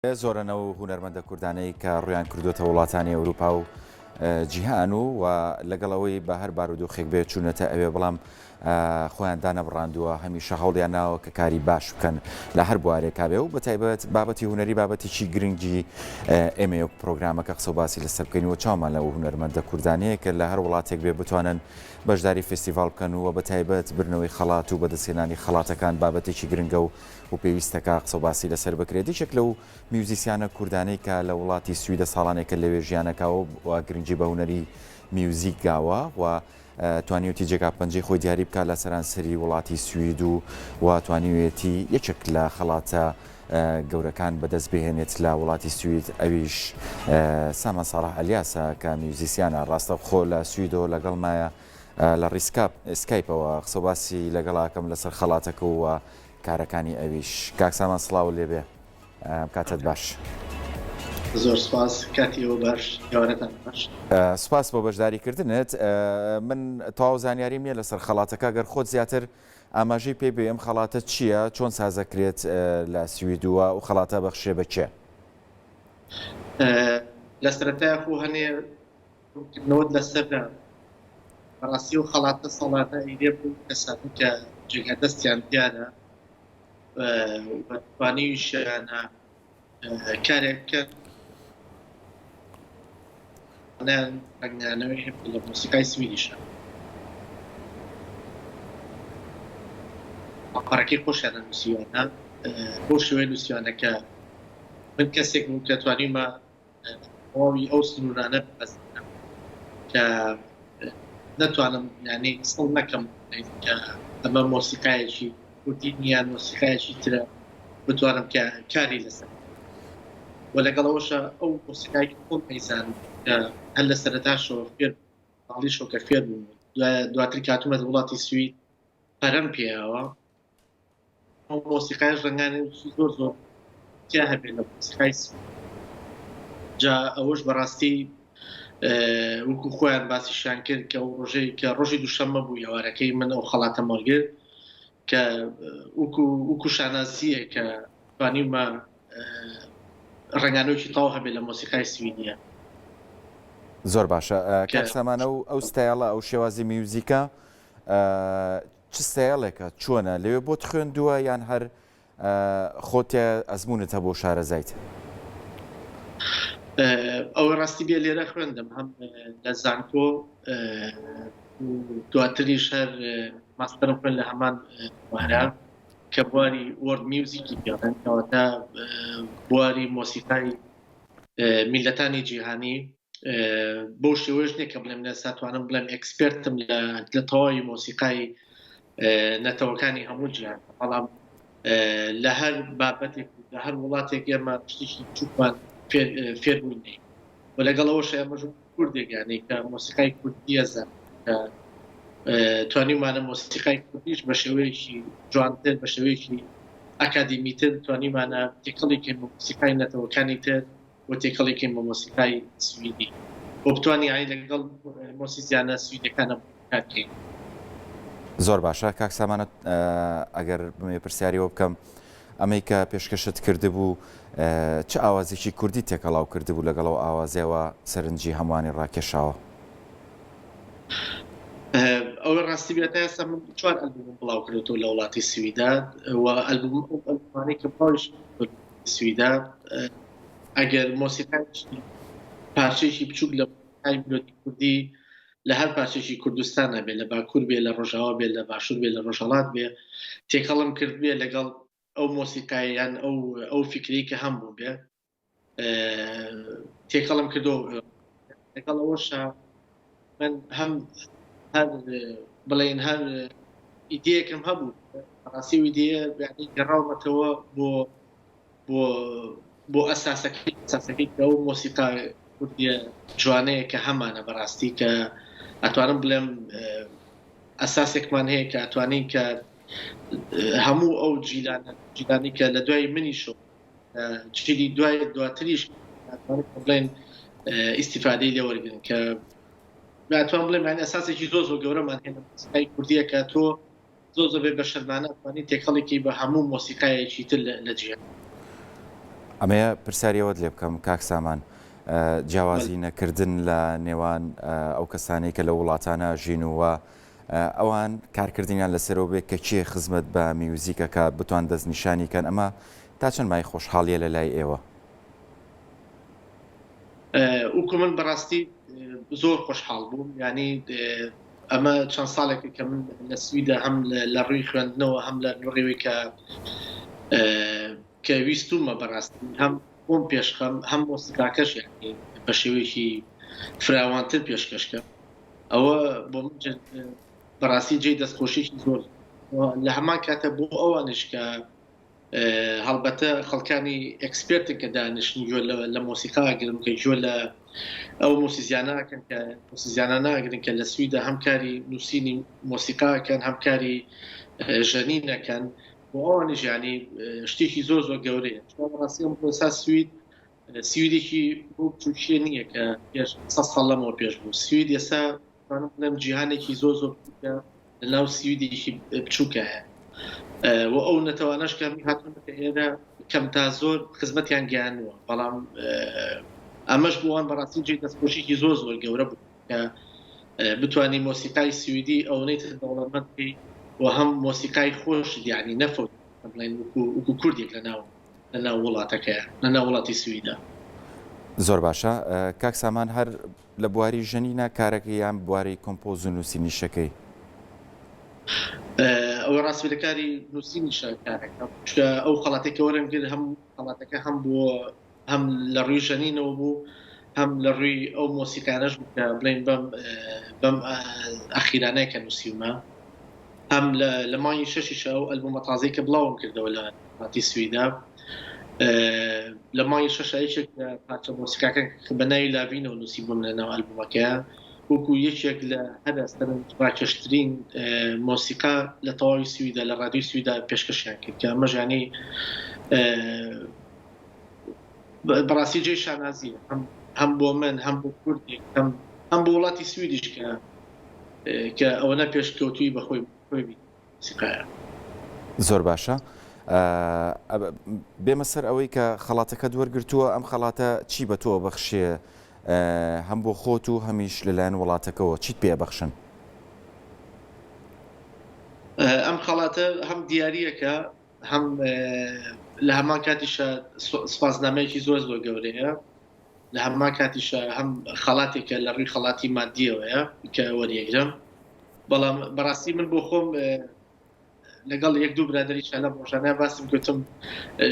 زۆرن ئەو هونەرمەندە کوردانەی کە ڕویان کردوتە وڵاتانی ئەوروپا و جیهان و و لەگەڵ ئەوەی بە هەر بارودۆخێک بێت چوونەتە ئەوێ بەڵام خۆیان دانەبڕاندووە هەمیشە هەوڵیان ناوە کە کاری باش بکەن لە هەر بوارێکا بێ و بە تایبەت بابەتی هونەری بابەتێکی گرنگی ئێمە وەک پرۆگرامەکە قسە و باسی لەسەر بکەین و چاومان لەو هونەرمەندە کوردانەیە کە لە هەر وڵاتێک بێ بتوانن بەشداری فێستیڤاڵ بکەن و بە تایبەت بردنەوەی خەڵات و بەدەستهێنانی خەڵاتەکان بابەتێکی گرنگە و و پێویستەکا قسە و باسی لەسەر بکرێت. یەکێک لەو میوزیسیانە کوردانەی کە لە وڵاتی سویدە ساڵانێکە لەوێ ژیانەکا و گرنگی بە هونەری میوزیک داوە و توانیوێتی جێگا پەنجەی خۆی دیاری بکات لە سەرانسەری وڵاتی سوید و و توانیوێتی یەکێک لە خەڵاتە گەورەکان بەدەست بهێنێت لە وڵاتی سوید ئەویش سامان ساڵح ئەلیاسە کە میوزیسیانە ڕاستەوخۆ لە سویدەوە لەگەڵمایە لە ڕی سکایپەوە قسە و باسی لەگەڵاکەم لەسەر خەڵاتەکە و کارەکانی ئەویش. کاک سامان سڵاوت لێ بێ کاتت باش. زۆر سپاس کاتی ئێوە باش ئێوارەتان باش. سپاس بۆ بەشداری کردنت. من تەواو زانیاریم نیە لەسەر خەڵاتەکە گەر خۆت زیاتر ئاماژەی پێ بێ ئەم خەڵاتە چیە چۆن سازەکرێت لە سوید و ئەو خەڵاتە بەخشرێ بە کێ؟ لە سەرەتای خۆ هەنێ ڕوونکردنەوەت لەسەرە. بەڕاستی ئەو خەڵاتە ساڵانە ئەیرێ بۆ ئەو کەسانەی کە جێگا دەستیان دیارە و توانیویشیانە کارێک بکەن ڕەنگدانەوەی هەبێت لە مۆسیقای سویدیشا. ماڵپەڕەکەی خۆشیانە نووسیویانە بەو شێوەیە نووسیویانە کە من کەسێک بووم کە توانیومە تەواوی ئەو سنوورانە ببەزێنم کە نەتوانم یانی سڵ نەکەم کە ئەمە مۆسیقایەکی کوردی نییە مۆسیقایەکی ترە بتوانم کە کاری لەسەر و لەگەڵ ئەوەشە ئەو مۆسیقای خۆم ئەیزانم کە هەر لە سەرەتاشەوە فێر ماڵیشەوە کە فێر بووم دواتر کاتومەت وڵاتی سوید پەرەم پێیاوە ئەو مۆسیقایش ڕەنگانێکی زۆر زۆر تیا هەبێت لە مۆسیقای جا ئەوەش بەڕاستی وەکو خۆیان باسیشیان کرد کە ئەو ڕۆژەی کە ڕۆژی دووشەممە بوو ئێوارەکەی من ئەو خەڵاتەم وەرگرت کە وەکو وەکو شانازییە کە توانیومە ڕەنگانەوەکی تەواو هەبێت لە مۆسیقای سویدیە. زۆر باشە کاک سامان ئەو ئەو ستایڵە ئەو شێوازی میوزیکە چ ستایڵێکە چۆنە لەوێ بۆت خوێندووە یان هەر خۆت تیا ئەزموونت هەبوو شارەزایت؟ ئەوە ڕاستی بێ لێرە خوێندم هەم لە زانکۆ دواتریش هەر ماستەرم خوێند لە هەمان بوارە کە بواری world music ی پێڵێن کەواتە بواری مۆسیقای میلەتانی جیهانی بەو شێوەیەش نییە کە بڵێم لە توانم بڵێم expert م لە تەواوی مۆسیقای نەتەوەکانی هەموو جیهان بەڵام لە هەر بابەتێک لە هەر وڵاتێک ئێمە شتێکی بچووکمان فێر بووین و لەگەڵ ئەوەش ئێمە کوردێک یانی کە مۆسیقای کوردیە زان کە توانیمانە مۆسیقای کوردیش بە شێوەیەکی جوانتر بە شێوەیەکی ئەکادیمیتر توانیمانە تێکەڵی کەین بە مۆسیقای نەتەوەکانی تر و تێکەڵی کەین بە مۆسیقای سویدی و بتوانین یانی لەگەڵ مۆسیزیانە سویدەکانە کار بکەین. زۆر باشە کاک سامان ئەگەر بمەوێ پرسیاری ئەوە بکەم ئەمەی کە پێشکەشت کردبوو چ ئاوازێکی کوردی تێکەڵاو کردبوو لەگەڵ ئەو ئاوازەوە سەرنجی هەمووانی ڕاکێشاوە؟ ئەوەی ڕاستی بێت تا ئێستا من چوار ئەلبومم بڵاو کردوەوە لە وڵاتی سویدا و ئەلبوم ئەو ئەلبومانەی کە بڵاویش سویدا ئەگەر مۆسیقایکی پارچەیەکی بچووک لە مۆسیقای میلۆدی کوردی لە هەر پارچێکی کوردستان بێ لە باکوور بێ لە ڕۆژاوا بێ لە باشوور بێ لە ڕۆژهەڵات بێ تێکەڵم کرد بێ لەگەڵ ئەو مۆسیقای یان ئەو ئەو فکری کە هەم بوو بێ تێکەڵم کردو لەگەڵ ئەوەشا من هەم هەر بڵێن هەر ئیدەیەکم هەبوو ڕاستی و ئیدەیە یعنی گەڕاومەتەوە بۆ بۆ بۆ ئەساسەکەی ئەساسەکەی کە ئەو مۆسیقا کوردیە جوانەیە کە هەمانە بەڕاستی کە ئەتوانم بڵێم ئەساسێکمان هەیە کە ئەتوانین کە هەموو ئەو جیلانە جیلانی کە لە دوای منیشەوە جیلی دوای دواتریش بڵێن ئیسیفادەی لێوەرگن کە ئەتوان بڵێم یانی ئەساسێکی زۆر زۆر گەورەمان هەیە لە مۆسیقای کوردیە کە تۆ زۆر زۆر بێ بەشەرمانە ئەتوانی تێکەڵێکی بە هەموو مۆسیقایەکی تر لە جیهان. ئەمەیە پرسیاری ئەوەت لێ بکەم کاک سامان جیاوازی نەکردن لە نێوان ئەو کەسانەی کە لە وڵاتانە ژین و ئەوان کارکردنیان لەسەرەوە بێ کە کێ خزمەت بە میوزیکەکە بتوان دەستنیشانی کەن ئەمە تا چەند مای خۆشحاڵیە لە لای ئێوە؟ وەکو من بەڕاستی زۆر خۆشحاڵ بووم یعنی ئەمە چەند ساڵێکە کە من لە سویدە هەم لە ڕووی خوێندنەوە هەم لە ڕێوەی کە کە ویستومە بەڕاستی هەم خۆم پێشخەم هەم مۆسیقاکەش یعنی بە شێوەیەکی فراوانتر پێشکەشکەم ئەوە بۆ من بەڕاستی جێی دەستخۆشیی زۆر لە هەمان کاتە بۆ ئەوانش کە هەڵبەتە خەڵکانی ئێکسپێرتن کە دانیشن گوێ لە مۆسیقا ئەگرن کە گوێ لە ئەو مۆسیزیانە ئەکەن کە مۆسیزیانە ناگرن کە لە سویدە هەم کاری نووسینی مۆسیقا ئەکەن هەم کاری ژەنین ئەکەن بۆ ئەوانیش یانی شتێکی زۆر زۆر گەورەیە چونکە بەڕاستی ئەم پرۆسا سوید سویدێکی بۆ بچووکیە نییە کە پێش 100 ساڵ لەمەوە پێش بوو سوید ئێستا توانم بڵێم جیهانێکی زۆر زۆر بچووکە لە ناو سویدێکی بچووکە هەیە و ئەو نەتەوانەش کە هاتوونەتە ئێرە کەم تا زۆر خزمەتیان گەیاندووە بەڵام ئەمەش بۆ وان بەڕاستی جێی دەستخۆشیی زۆر زۆر گەورە بوو کە بتانی مۆسیقای سویدی ئەوەی تر دەوڵەمەند بکەی و هەم مۆسیقای خۆش یعنی نەفەوت بڵێن وەکو کوردێک لە ناو لە ناو وڵاتەکەیە لە ناو وڵاتی سویدا. زۆر باشە کاک سامان هەر لە بواری ژەنینە کارەکەی یان بواری کۆمپۆز و نووسینیشەکەی؟ ئەوە ڕاستی لە کاری نووسینیشە کارەکەم چونکە ئەو خەڵاتەی کە وەرم گرت هەم خەڵاتەکە هەم بۆ هەم لە ڕووی ژەنینەوە بوو هەم لە ڕووی ئەو مۆسیقانەش بوو کە بڵێین بەم بەم ئەخیرانەیە کە نووسیومە هەم لە مانگی شەشیشە ئەو ئەلبومە تازەی کە بڵاوم کردەوە لە وڵاتی سویدا لە مانگی شەشە یەکێک لە پارچە مۆسیقاکان کە بە ناوی لاڤینەوە نووسی بووم لە ناو ئەلبومەکەیە وەکو یەکێک لە هەرە سەرنجڕاکێشترین مۆسیقا لە تەواوی سویدا لە ڕادیۆی سویدا پێشکەشیان کرد کە ئەمەش یانی بەڕاستی جێی شانازیە هەم هەم بۆ من هەم بۆ کوردێک هەم هەم بۆ وڵاتی سویدیش کە کە ئەوەنە پێشکەوتووی بەخۆی خۆی سیقایە. زۆر باشە بێمە سەر ئەوەی کە خەڵاتەکەت وەرگرتووە ئەم خەڵاتە چی بە تۆ بەخشێ هەم بۆ خۆت و هەمیش لەلایەن وڵاتەکەەوە چیت پێ بەخشن؟ ئەم خەڵاتە هەم دیارریەکە هەم لە هەمان کاتیشە سوپاسنامەیەکی زۆر زۆر گەورەیە لە هەمان کاتیشە هەم خەڵاتێکە لە ڕووی خەڵاتی مادیەوەیە کە وەریەگرم بەڵام بەڕاستی من بۆ خۆم لەگەڵ یەک دوو برادری لەم ڕۆژانە باسم گوتم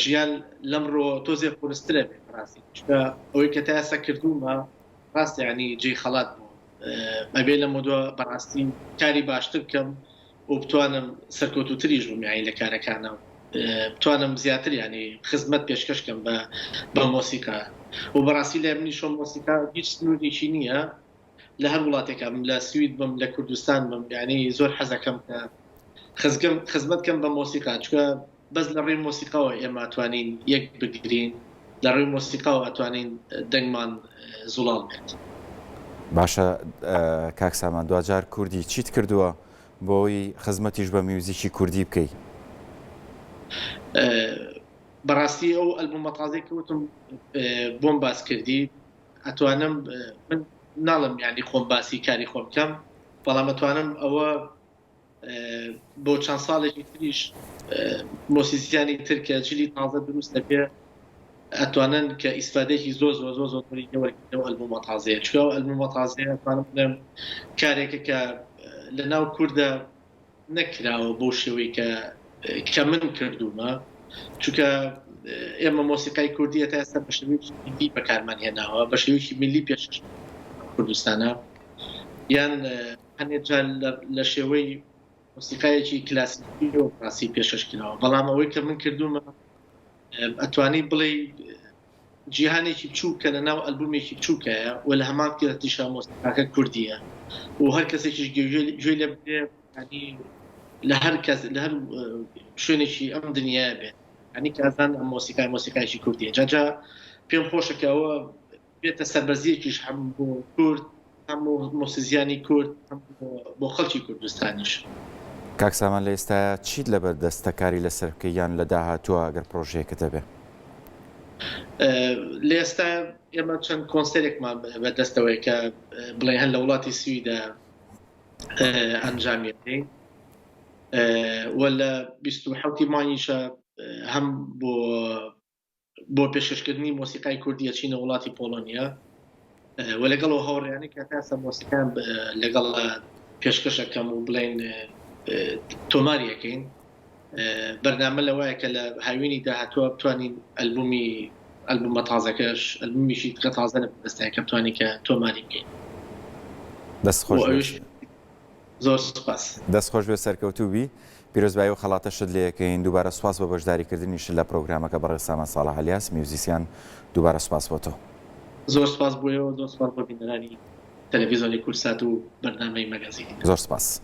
ژیان لەمڕۆ تۆزێ قورسترە بێ بەڕاستی چونکە ئەوەی کە تا ئێستا کردوومە ڕاستە یانی جێی خەڵات بوو ئەبێ لەمەودوا بەڕاستی کاری باشتر بکەم و بتوانم سەرکەوتووتریش بم یانی لە کارەکانە بتوانم زیاتر یانی خزمەت پێشکەش کەم بە بە مۆسیقا و بەڕاستی لای منیش مۆسیقا هیچ سنوورێکی نییە لە هەر وڵاتێکا بم لە سوید بم لە کوردستان بم یانی زۆر حەزەکەم کە خزگەم خزمەت کەم بە مۆسیقا چونکە بەس لە ڕێی مۆسیقاوە ئێمە ئەتوانین یەک بگرین لە ڕێی مۆسیقاوە ئەتوانین دەنگمان زوڵاڵ بێت. باشە کاک سامان دواجار کوردی چیت کردووە بۆی خزمەتیش بە میوزیکی کوردی بکەی؟ بەڕاستی ئەو ئەلبومە تازەی کە وتم بۆم باس کردی ئەتوانم من ناڵم یانی خۆم باسی کاری خۆم بکەم بەڵام ئەتوانم ئەوە بۆ چەند ساڵێکی تریش مۆسیسیانی تر کە جلی تازە دروست دەبێ ئەتوانن کە ئیسفادێکی زۆر زۆر زۆر زۆر زۆری لێ وەرگرن لەو ئەلبومە تازەیە چونکە ئەو ئەلبومە تازەیە ئەتوانم بڵێم کارێکە کە لە ناو کوردە نەکراوە بەو شێوەی کە کە من کردوومە چونکە ئێمە مۆسیقای کوردی تا ئێستا بە شێوەیەکی میللی بەکارمان هێناوە بە شێوەیەکی میللی پێشکەش کوردستانە یان هەنێ جار لە شێوەی مۆسیقایەکی کلاسیکی و ڕاستی پێشکەش کراوە بەڵام ئەوەی کە من کردوومە ئەتوانی بڵێ جیهانێکی بچووک کە لەناو ئەلبومێکی بچووکایە و لە هەمان کاتیشا مۆسیقاکە کوردییە و هەر کەسێکیش گوێی لێ بگرێ یانی لە هەر کەس لە هەر شوێنێکی ئەم دنیایە بێت یانی کە ئەزان ئەم مۆسیقای مۆسیقایەکی کوردیە جا جا پێم خۆشە کە ئەوە بێتە سەربەرزییەکیش هەم بۆ کورد هەم بۆ مۆسیزیانی کورد هەم بۆ خەڵکی کوردستانیش. کاک سامان لە ئێستایا چیت لەبەر دەستە کاری لەسەر بکەی یان لە داهاتووا گەر پرۆژەیەکت هەبێ؟ لە ئێستا ئێمە چەند کۆنسێرێکمان بەدەستەوەی کە بڵێ هەر لە وڵاتی سویدە ئەنجامی دەین و لە 27 مانگیشە هەم بۆ بۆ پێشکەشکردنی مۆسیقای کوردی ئەچینە وڵاتی پۆڵۆنیا و لەگەڵ ئەو هاوڕێیانەی کە تا ئێستا مۆسیقایان لەگەڵ پێشکەشەکەم و بڵێن تۆماری ئەکەین بەرنامە لەوایە کە لە هاوینی داهاتووە بتوانین ئەلبومی ئەلبومە تازەکەش ئەلبومیشی کە تازە لە بەدەستایە کە بتوانین کە تۆماری بکەین دەست خۆش بێت. زۆر سوپاس. دەست خۆش بێت سەرکەوتوو بی. پیرۆزبایی ئەو خەڵاتەشت لێ ئەکەین. دووبارە سوپاس بۆ بەشداری کردنیشت لە پرۆگرامەکە بەڕێز سامان ساڵح ئەلیاس میوزیسیان دووبارە سوپاس بۆ تۆ. زۆر سوپاس بۆ ئێوە زۆر سوپاس بۆ بینەرانی تەلەفیزۆنی کوردسات و بەرنامەی مەگەزین. زۆر سوپاس.